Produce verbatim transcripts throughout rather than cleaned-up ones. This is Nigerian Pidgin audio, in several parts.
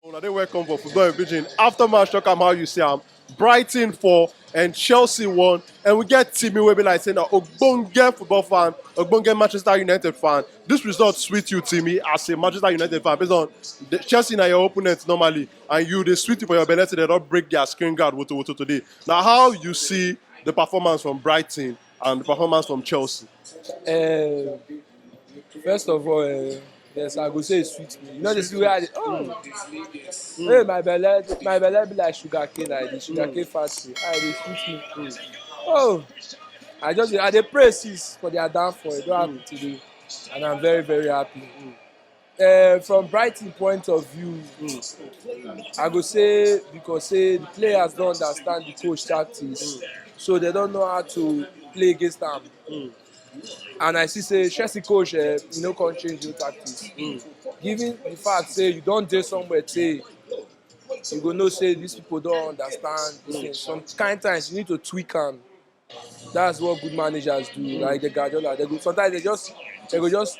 Una dey welcome for Football in Pidgin. After match, talk am how you see am. Brighton four and Chelsea one. And we get Timmy wey be like say na ogbonge football fan, ogbonge Manchester United fan. This result sweet you, Timmy, as a Manchester United fan, based on the Chelsea na your opponent normally, and you dey sweet you for your belle say they don break their screen guard woto woto today. Na how you see the performance from Brighton and the performance from Chelsea? Uh, first of all, uh, yes, I go say it sweet me. You know, the see where I dey, oh, hey, my belle, my belle be like sugar cane like this, sugar cane factory. Ah, e dey sweet me. Oh, I just I dey pray since for their downfall. It don happen today, and I'm very very happy. Uh, from Brighton point of view, I go say because say the players don understand the coach tactics, so they don know how to play against am. And I see say Chelsea coach, uh, you know, can't change your tactics. Given the fact say you don dey somewhere, say you go know say these people don understand this thing. Some kind times you need to tweak am. That's what good managers do. Like the Guardiola, they go sometimes they just they go just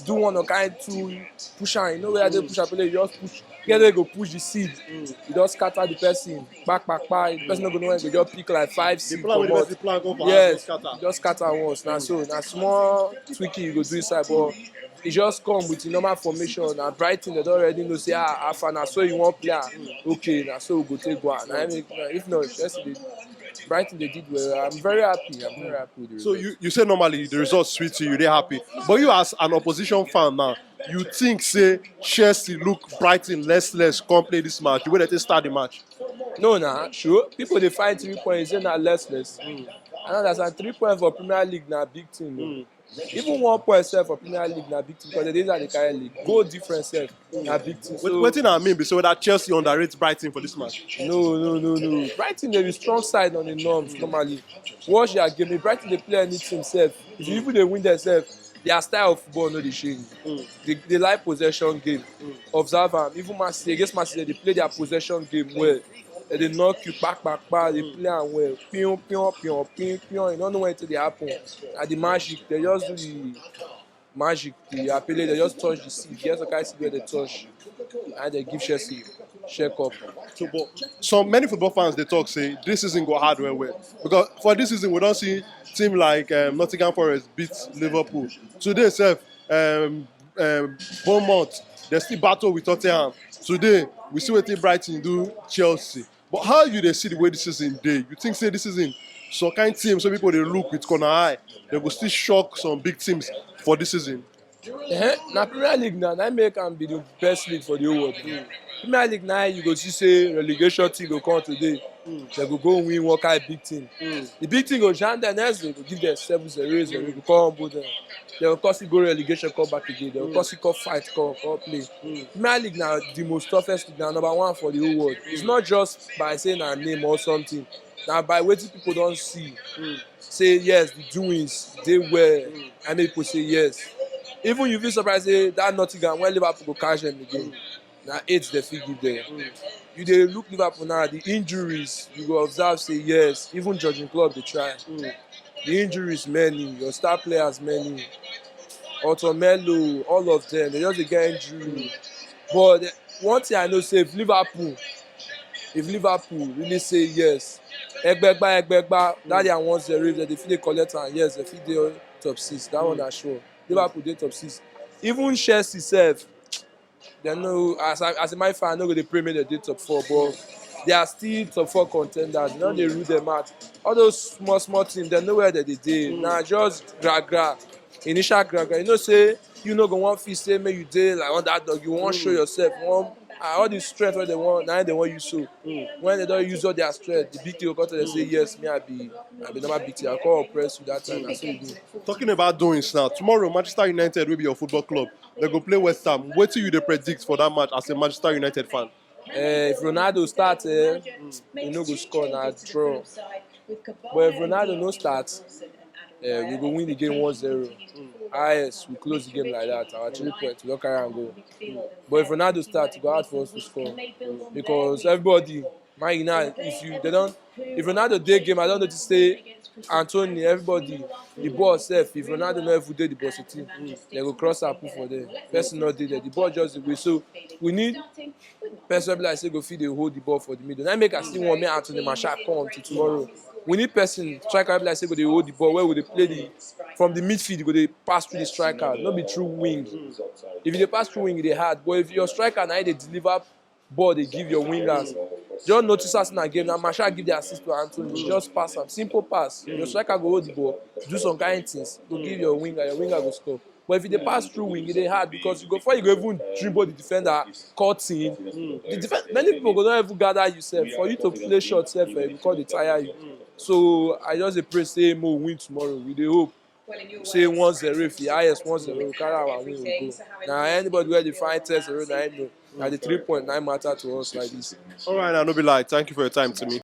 do one or kind two push am. You know where they push am, play, you just push. Here they go push the seed. You just scatter the person, back, back, back. The person no go know when they just pick like five, six. Plan wey the person plan come for house Yes, don scatter. Just scatter once. Now so na small tweaking you go do inside, but e just come with the normal formation. And Brighton, they don already know say, ah, Alpha, na so you wan play am. Okay, na so we go take go am. Na im make, if not, Chelsea dey, Brighton dey did well. I'm very happy. I'm very happy with the So result. you, you say normally the result sweet you, you dey happy. But you as an opposition fan now, you think say Chelsea look Brighton less less come play this match, the way they take start the match? No, na sure. People dey find three points, say na less less. I know that three points for Premier League na big thing. Even one point sef for Premier League na big thing because they dey dey carry league. Goal difference sef na big thing. Wait, So wetin I mean be say whether Chelsea underrate Brighton for this match? No, no, no, no. Brighton dey be strong side on the norms normally. Watch their game. If Brighton dey play any team sef, if you even dey win them sef, their style of football no dey change. They, they like possession game. Observe am. Even Man City, against Man City, they play their possession game well. They dey knock you back, back, back. They play am well. Pion, pion, pion, pion, pion. You don't know when it dey happen. At the magic, they just do the magic. The apele, they just touch the seed. Yes, okay, see where they touch. And they give Chelsea check up. So, but some many football fans dey talk say this season go hard well well because for this season we don see team like um, Nottingham Forest beat Liverpool. Today sef, um, um, Bournemouth, they still battle with Tottenham. Today we see wetin Brighton do Chelsea. But how you dey see the way this season dey? You think say this season some kind teams wey people dey look with corner eye, they go still shock some big teams for this season? Eh, na Premier League na na make am be the best league for the whole world. Premier League na you go see say relegation team go come today. They go go win one kind big team. The big team go jam them next day, go give them seven zero, eight zero, go come humble them. They go come still go relegation, come back again. They go come still come fight, come come play. Premier League na the most toughest league, na number one for the whole world. It's not just by say na name or something. Na by wetin people don see. Say yes, the doings dey well. I make people say yes. Even you feel surprised say that Nottingham when Liverpool go catch them again, na eight they fit give them. You dey look Liverpool now, the injuries you go observe say yes, even Jurgen Klopp dey try. The injuries many, your star players many. Otto Melo, all of them, they just dey get injury. But one thing I know say if Liverpool, if Liverpool really say yes, egbegba egbegba, that their one zero, if they fit dey collect am, yes, they fit dey top six. That one na sure. Liverpool dey top six. Even Chelsea sef, they no as I, as a my fan, I no go dey pray make they dey top four, but they are still top four contenders. They no dey rule them out. All those small small teams, they know where they dey dey. Na just gra gra, initial gra gra. You know say you no go wan feel say make you dey like underdog. You wan show yourself. One ah, all the strength wey they want, na they want you so. When they don use all their strength, the big thing go come to them say yes, me I be I be normal big thing. I come oppress you that time. Na so e be. Talking about doings now, tomorrow Manchester United will be your football club. They go play West Ham. Wetin you dey predict for that match as a Manchester United fan? Eh, if Ronaldo start, eh, he no go score na draw. But if Ronaldo no start, eh, we go win the game one zero. Highest, we close the game like that. Our three points, we don carry am go. But if Ronaldo start, e go hard for us to score because everybody, Man U now, if you they don't, if Ronaldo dey game, I don't notice say Anthony, everybody, the ball sef. If Ronaldo no even dey the ball, team they go cross and put for there. Person no dey there. The ball just dey go. So we need person wey be like say go fit dey hold the ball for the middle. Na make I still want make Anthony Martial come to tomorrow. We need person, striker wey be like say go dey hold the ball, wey go dey play the, from the midfield, go dey pass through the striker, no be through wing. If you dey pass through wing, e dey hard. But if your striker na him dey deliver ball, dey give your wingers. Just notice as na game, na Martial give the assist to Anthony. Just pass am, simple pass. Your striker go hold the ball, do some kind things, go give your winger, your winger go score. But if you dey pass through wing, e dey hard, because you go, before you go even dribble the defender, cut in. The defense, many people go not even gather yourself for you to play shot self, eh, because they tire you. So I just dey pray say mo win tomorrow. We dey hope say one zero, if the highest one zero, we carry our win, we go. Now anybody where they find ten zero, na him know. Na the three point na him matter to us like this. All right, I no be lie. Thank you for your time to me.